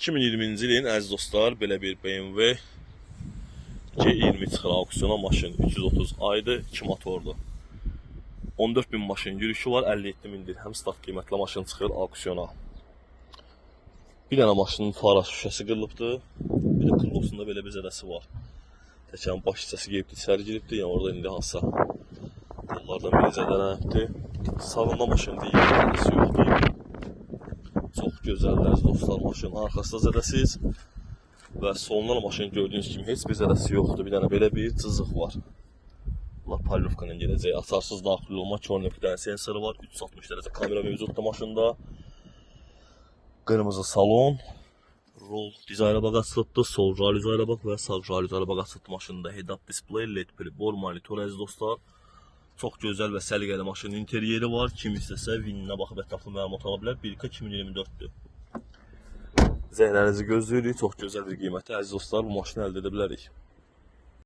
2020-ci ilin, əziz dostlar, belə bir BMW G20 çıxır auksyona, maşın 330 aydır, 2 motordur. 14 bin maşın yürüyüşü var, 57 min dirhəm start qiymətli maşın çıxır auksyona. Bir dənə maşının fara şüşəsi qırılıbdır. Bir də krılosunda belə bir zədəsi var. Təkərin baş hissəsi qeyibdir, içəri giribdir. Yəni orada indi hansısa qollardan biri zədələnibdir. Sağında maşın deyil, zədəsi yoxdur. Çox gözəldir, əziz dostlar, maşının arxasında zədəsiz və solundan maşının gördüyünüz kimi heç bir zədəsi yoxdur. Bir dənə belə bir cızıq var. Bunlar polirovka ilə gedəcək. Açarsız daxil olma, korner bir dənə sensoru var. 360 dərəcə kamera mövcuddur maşında. Qırmızı salon, roll diz airbag açılıbdır, sol jalüz airbag və sağ jalüz airbag açılıbdır maşında. Head-up display, LED pribor, monitor, əziz dostlar. Çox gözəl və səliqəli maşının interyeri var. Kim istəsə VIN-inə baxıb ətraflı məlumat ala bilər. 1K 2024-dür. Zənglərinizi gözləyirik. Çox gözəl bir qiymətə, əziz dostlar, bu maşını əldə edə bilərik.